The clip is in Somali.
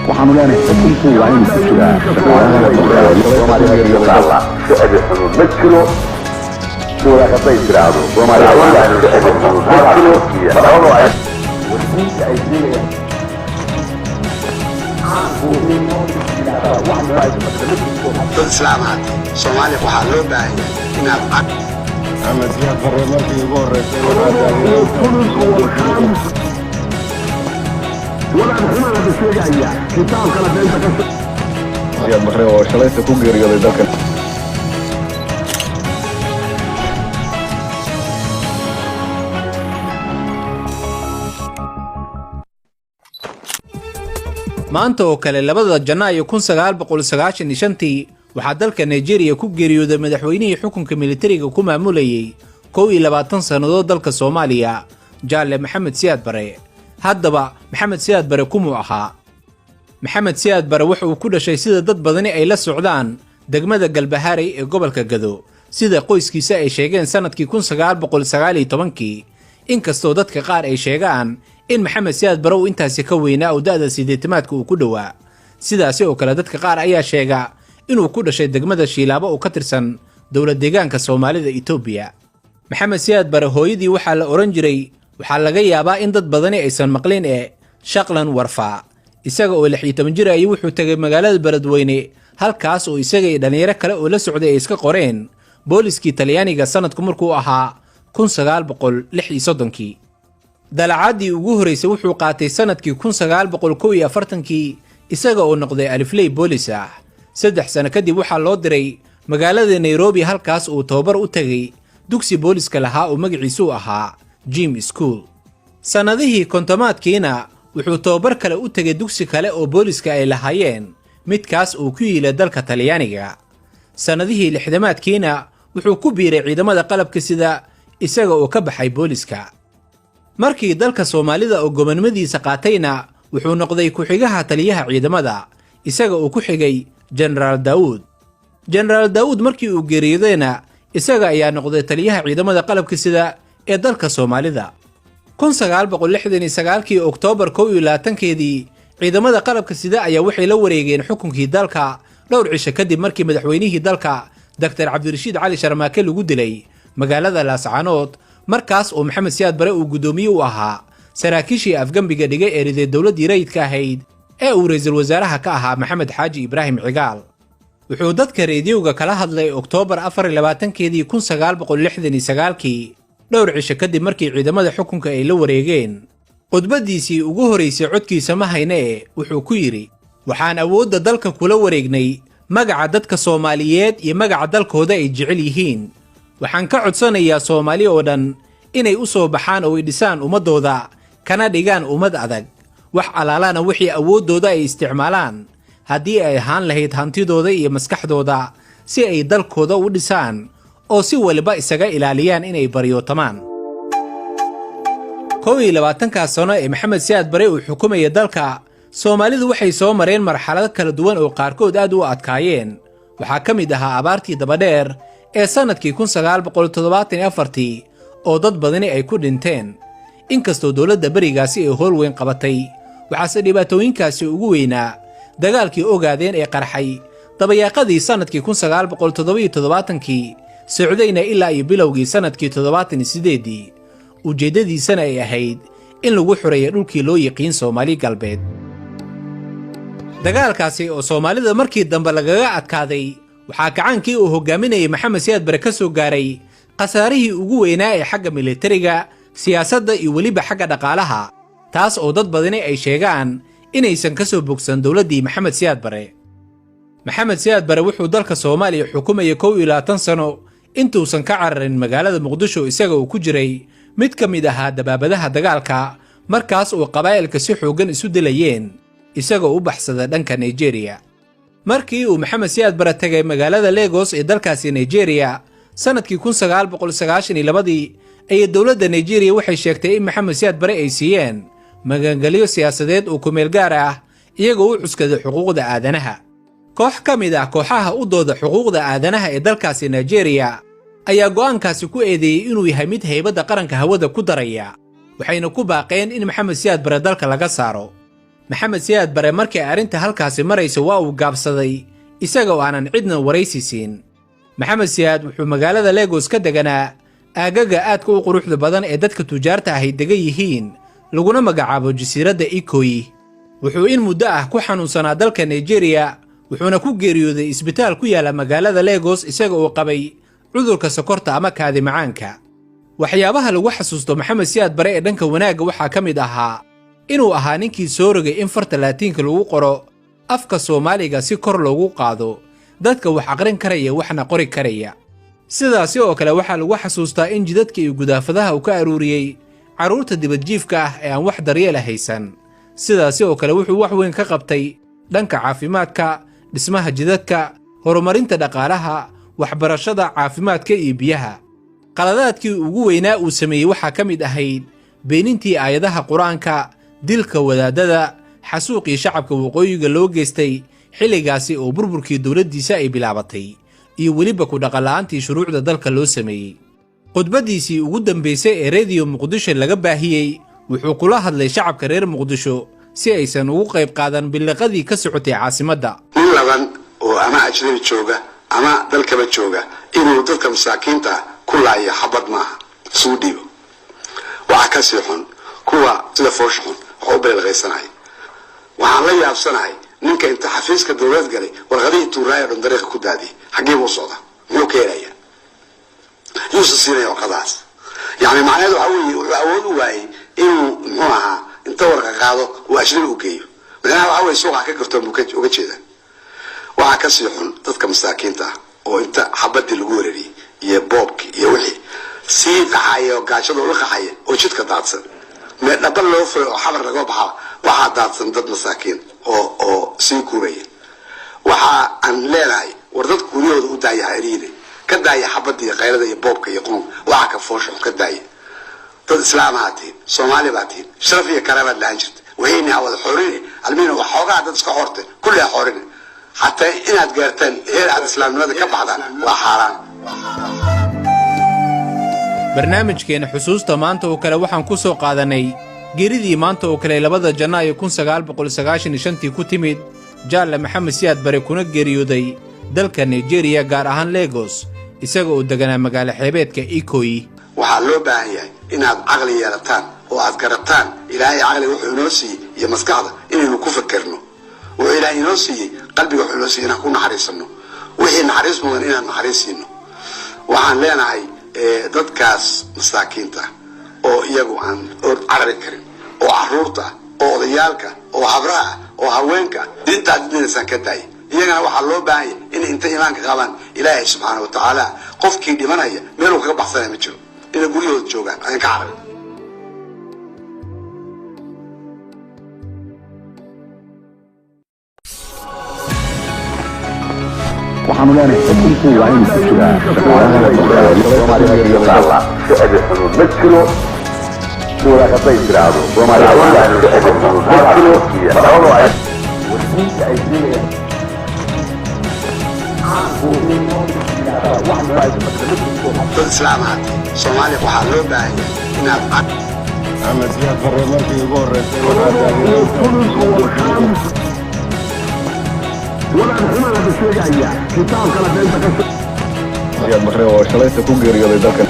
Waxaanu leenahay xukunku waa inuu ku jiraa shaqaalaha. Shicbi xunu ma jiro. Hadday tiraahdo Soomaaliya shicbi xunu ma jiro. Wardiinta ay sheegayaan. Dad islaamaad Soomaaliya waxaa loo baahan yahay inaad Maxamed Siyaad Barre markii ugu horreysay waxaa taageeray Siyaad Barre oo shalayta ku geeriyooday dalkan. Maanta oo kale 2 Janaayo 1995-tii waxaa dalka Nigeria ku geeriyooday madaxweynihii xukunka militariga ku maamulayey 21 sannadood dalka Soomaaliya, Jaalle Maxamed Siyaad Bare. Haddaba, Maxamed Siyaad Bare kumuu ahaa? Maxamed Siyaad Bare wuxa uu ku dhashay, sida dad badani ay la socdaan, degmada Galbahaarey ee gobolka Gado, sida qoyskiisa ay sheegeen sannadkii 1919-kii, inkastoo dadka qaar ay sheegaan in Maxamed Siyaad Bare uu intaasi ka weynaa oo da'da sideetamaadka uu ku dhowaa. Sidaasi oo kale dadka qaar ayaa sheega inuu ku dhashay degmada Shiilaabo oo ka tirsan dowlad deegaanka Soomaalida Itoobiya. Maxamed Siyaad Bare hooyadii waxaa la odhan jiray, waxaa laga yaabaa in dad badani aysan maqlin ee, Shaqlan Warfaa. Isaga oo 16 jir ayuu wuxuu tegay magaalada Beledweyne, halkaas oo isaga iyo dhallinyaro kale oo la socday ay iska qoreen booliskii Talyaaniga sanadku markuu ahaa 1936-kii. Dalacaddii ugu horraysay wuxuu qaatay sannadkii 1941-kii, isaga oo noqday alifley boolis ah. 3 sano kadib waxaa loo diray magaalada Nairobi, halkaas uu tababar u tegay dugsi booliska lahaa oo magaciisu ahaa Jim School. Sannadihii kontomaadkiina wuxuu tababar kale u tegay dugsi kale oo booliska ay lahaayeen, midkaas uu ku yiila dalka Talyaaniga. Sannadihii lixdamaadkiina wuxuu ku biiray ciidamada qalabka sida, isaga oo ka baxay booliska. Markii dalka Soomaalida oo gobonnimadiisa qaatayna wuxuu noqday ku-xigaha taliyaha ciidamada, isaga oo ku xigay Jenaraal Daawuud. Jenaraal Daawuud markii uu geeriyoodayna isaga ayaa noqday taliyaha ciidamada qalabka sida ee dalka Soomaalida. 1969-kii Oktoobar 21-keedii ciidamada qalabka sida ayaa waxay la wareegeen xukunkii dalka, dhowr cisho kadib markii madaxweynihii dalka Doctor Cabdirashiid Cali Sharmaake lagu dilay magaalada Laascaanood, markaas oo Maxamed Siyaad Bare uu guddoomiye u ahaa saraakiishii afgembiga dhigay ee riday dowladdii rayidka ahayd ee uu ra'iisul wasaaraha ka ahaa Maxamed Xaaji Ibraahim Cigaal. Wuxuu dadka reediyowga kala hadlay Oktoobar 24-keedii 1969-kii, dhowr cisho kadib markii ciidamada xukunka ay la wareegeen. Khudbaddiisii ugu horraysay codkiisa ma hayne e wuxuu ku yidhi: "Waxaan awoodda dalka kula wareegnay magaca dadka Soomaaliyeed iyo magaca dalkooda ay jecel yihiin. Waxaan ka codsanayaa Soomaali oo dhan inay u soo baxaan oo ay dhisaan ummaddooda, kana dhigaan ummad adag, wax alaalana wixii awooddooda ay isticmaalaan, haddii ay ahaan lahayd hantidooda iyo maskaxdooda, si ay dalkooda u dhisaan oo si waliba isaga ilaaliyaan inay baryootamaan." 21-kaas sano ee Maxamed Siyaad Bare uu xukumaya dalka, Soomaalidu waxay soo mareen marxalado kala duwan oo qaarkood aad u adkaayeen. Waxaa ka mid ahaa abaartii dabadheer ee sannadkii 1974-tii oo dad badani ay ku dhinteen, inkastoo dowladda berigaasi ay howl weyn qabatay. Waxaase dhibaatooyinkaasi ugu weynaa dagaalkii Ogaadeen ee qarxay dabayaaqadii sannadkii 1977-kii, socdayna ilaa iyo bilowgii sannadkii 78-dii, ujeeddadiisana ay ahayd in lagu xoreeyo dhulkii loo yiqiin Soomaali Galbeed. Dagaalkaasi oo Soomaalida markii dambe lagaga adkaaday, waxaa kacaankii uu hogaaminayay Maxamed Siyaad Bare ka soo gaaray khasaarihii ugu weynaa ee xagga militariga, siyaasadda iyo weliba xagga dhaqaalaha, taas oo dad badani ay sheegaan inaysan ka soo bogsan dowladdii Maxamed Siyaad Bare. Maxamed Siyaad Bare wuxuu dalka Soomaaliya xukumayay 21 sano intuusan ka cararin magaalada Muqdisho, isaga uu ku jiray mid ka mid ahaa dabaabadaha dagaalka markaas uu qabaa'ilka si xooggan isu dilayeen, isagoo u baxsada dhanka Nigeria. Markii uu Maxamed Siyaad Bare tegay magaalada Legos ee dalkaasi Nigeria sannadkii 1992-dii, ayay dowladda Nigeria waxay sheegtay in Maxamed Siyaad Bare ay siiyeen magangelyo siyaasadeed oo kumeel gaar ah, iyagoo u cuskaday xuquuqda aadanaha. Koox ka mid ah kooxaha u dooda xuquuqda aadanaha ee dalkaasi Nigeria ayaa go'aankaasi ku eedeeyey inuu yahay mid haybadda qaranka hawada ku daraya, waxayna ku baaqeen in Maxamed Siyaad Bare dalka laga saaro. Maxamed Siyaad Bare markii arrinta halkaasi maraysa waa uu gaabsaday, isaga oo aanan cidna waraysi siin. Maxamed Siyaad wuxuu magaalada Legos ka deganaa aagaga aadka u quruxda badan ee dadka tujaarta ahy degan yihiin, laguna magacaabo jasiiradda Ikoyi. Wuxuu in muddo ah ku xanuunsanaa dalka Nigeria, wuxuuna ku geeriyooday isbitaal ku yaala magaalada Legos, isaga oo qabay cudurka sokorta ama kaadi macaanka. Waxyaabaha lagu xasuusto Maxamed Siyaad Bare ee dhanka wanaagga waxaa ka mid ahaa inuu ahaa ninkii soo rogay in farta Laatiinka lagu qoro afka Soomaaliga si kor loogu qaado dadka wax aqrin karaya waxna qori karaya. Sidaasi oo kale waxaa lagu xasuustaa in jidadka iyo gudaafadaha uu ka aruuriyey carruurta dibadjiifka ah ee aan wax daryeela haysan. Sidaasi oo kale wuxuu wax weyn ka qabtay dhanka caafimaadka, dhismaha jidadka, horumarinta dhaqaalaha, waxbarashada, caafimaadka iyo biyaha. Qaladaadkii ugu weynaa uu sameeyey waxaa ka mid ahayd beenintii aayadaha Qur-aanka, dilka wadaadada, xasuuqii shacabka waqooyiga loo geystay xilligaasi oo burburkii dowladdiisa ay bilaabatay, iyo weliba ku dhaqanla'aantii shuruucda dalka loo sameeyey. Khudbaddiisii ugu dambaysay ee Rediyo Muqdisho laga baahiyey wuxuu kula hadlay shacabka reer Muqdisho si aysan ugu qayb qaadan billiqadii ka socotay caasimadda. Nin laban oo ama ajnabi jooga ama dalkaba jooga inuu dadka masaakiinta ah ku laayo xabad maaha, isugu dhiibo. Waxaa kasii xun kuwa sida foosha xun wax u baleelqaysanaya. Waxaan la yaabsanahay ninka inta xafiiska dowlad galay warqadihii tuuraaya dhan dariiqa ku daadiyay. Xaggee buu socdaa? Muxuu ka helayaa? Yuusa siinaya warqadahaas? Yani macnaheedu waxaa weeye wuxuu awood u waayey inuu, muxuu ahaa, inta warqa qaado uu ajnabi u geeyo. Macnaha waxaa weye suuqa ka garto buu uga jeeda. Waxaa kasii xun dadka masaakiinta ah oo inta xabadii lagu weerariyey iyo boobki iyo wixii sii qaxaya oo gaajada ula qaxaya oo jidka daadsan, mee dhaba loo furay oo xabar laga baxa, waxaa daadsan dad masaakiin oo sii guuraya. Waxa aan leenahay, war dadka guryahooda u daaya, xariire ka daaya xabadda iyo qaylada iyo boobka iyo qunka, waxa ka foosha xun ka daaya. Dad islaam ahaa tihin, Soomaali baa tihin, sharaf iyo karaabaad lahaan jirta. Wixii ha wada xoorine, almiina waxoogaa dad iska xoorte kulli ha xoorine. Xataa inaad gaartaan heer aad islaamnimada ka baxdaan waa xaaraan. Barnaamijkeena xusuusta maanta oo kale waxaan ku soo qaadanay geeridii maanta oo kale 2 Janaayo 1995-tii ku timid Jaalle Maxamed Siyaad Bare, kuna geeriyooday dalka Nigeria, gaar ahaan Legos, isaga oo deganaa magaalo xeebeedka Ikoyi. Waxaa loo baahan yahay inaad caqli yeelataan oo aad garataan Ilaahay caqli wuxuu inoo siiyey iyo maskaxda inaynu ku fakerno. Wuxuu Ilaahay inoo siiyey qalbiga, wuxuu inoo siiyey inaan ku naxariisano wixii naxariis mudan, inaan naxariis siino. Waxaan leenahay dadkaas masaakiinta ah oo iyagu aan carari karin, oo caruurta ah, oo odayaalka, oo habraha ah, oo haweenka ah, diintaad dinaysaan ka daaya. Iyagana waxaa loo baahan yahay inay inta iimaanka qabaan Ilaahay subxaana wa tacaala qofkii dhimanaya meeluu kaga baxsanaya ma jiro, inay guryahooda joogaan ayaan ka cararin. Waxaanu leenahay xukunku waa inuu ku jiraa shaqaalaha. Shicbi xunu ma jiro. Hadday tiraahdo Soomaaliya shicbi xunu ma jiro. Dad islaam ahaa tihin, Soomaaliya waxaa loo baahan yahay inaad Maxamed Siyaad Barre markii ugu horreysay waxaa taageeray Siyaad Barre oo shalayta ku geeriyooday dalka.